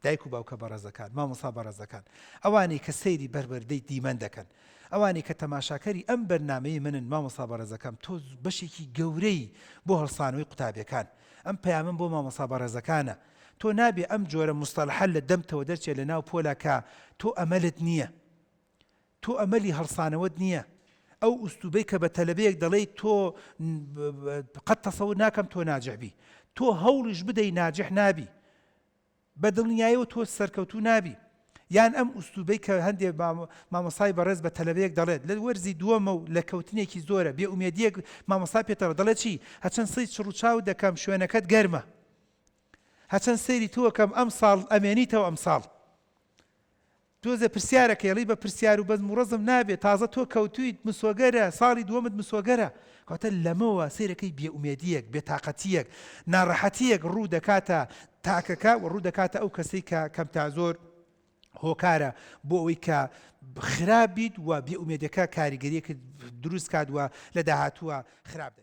دایک و باوکە بەڕێزەکان، مامۆستا بەڕێزەکان، ئەوانەی کە سەیری بەروەردەی دیمەن دەکەن، ئەوانەی کە تەماشاکەری ئەم بەرنامەی منن، مامۆستا بەڕێزەکەم تۆ بەشێکی گەورەی بۆ هەڵسانەوەی قوتابیەکان. ئەم پەیامەم بۆ مامۆستا بەڕێزەکانە، تۆ نابێ ئەم جۆرە موستەلەحە لە دەمتەوە دەرچێ لە ناو پۆلا کە تۆ ئەمەلت نییە. تۆ ئەمەلی هەڵسانەوەت نییە. ئەو ئوسلوبەی کە بە تەلەبەیەک دەڵێی تۆ قەت تەسەور ناکەم تۆ ناجح بی. تۆ هەوڵیش بدەی ناجح نابی. بە دڵنیایەوە تۆ سەرکەوتوو نابی. یان ئەم ئوسلوبەی کە هەندێ مامۆستای بەڕێز بە تەلەبەیەک دەڵێت لە وەرزی دووەمە و لە کەوتنێکی زۆرە بێ ئومێدیەک مامۆستا پێت دەڵێت دەڵێت چی؟ هەچەند سەی چڕوچاو دەکەم شوێنەکەت گەرمە. هەچەند سەیری تۆ ئەکەم ئەمساڵ ئەمێنیتەوە ئەمساڵ. تۆزێ پرسیارەکەی ئەڵێی بە پرسیار و بەزم و ڕەزم نابێ تازە تۆ کەوتویت مسۆگەرە ساڵی دووەمت مسۆگەرە کەواتە لەمەوە سەیرەکەی بێ ئومێدیەک بێ تاقەتیەک ناڕەحەتیەک ڕوو دەکاتە تاکەکە و ڕوو دەکاتە ئەو کەسەی کە کەم تا زۆر هۆکارە بۆ ئەوەی کە خراپ بیت و بێ ئومێدەکە کاریگەریەکت دروست کات و لە داهاتووە خراپ دەبێت.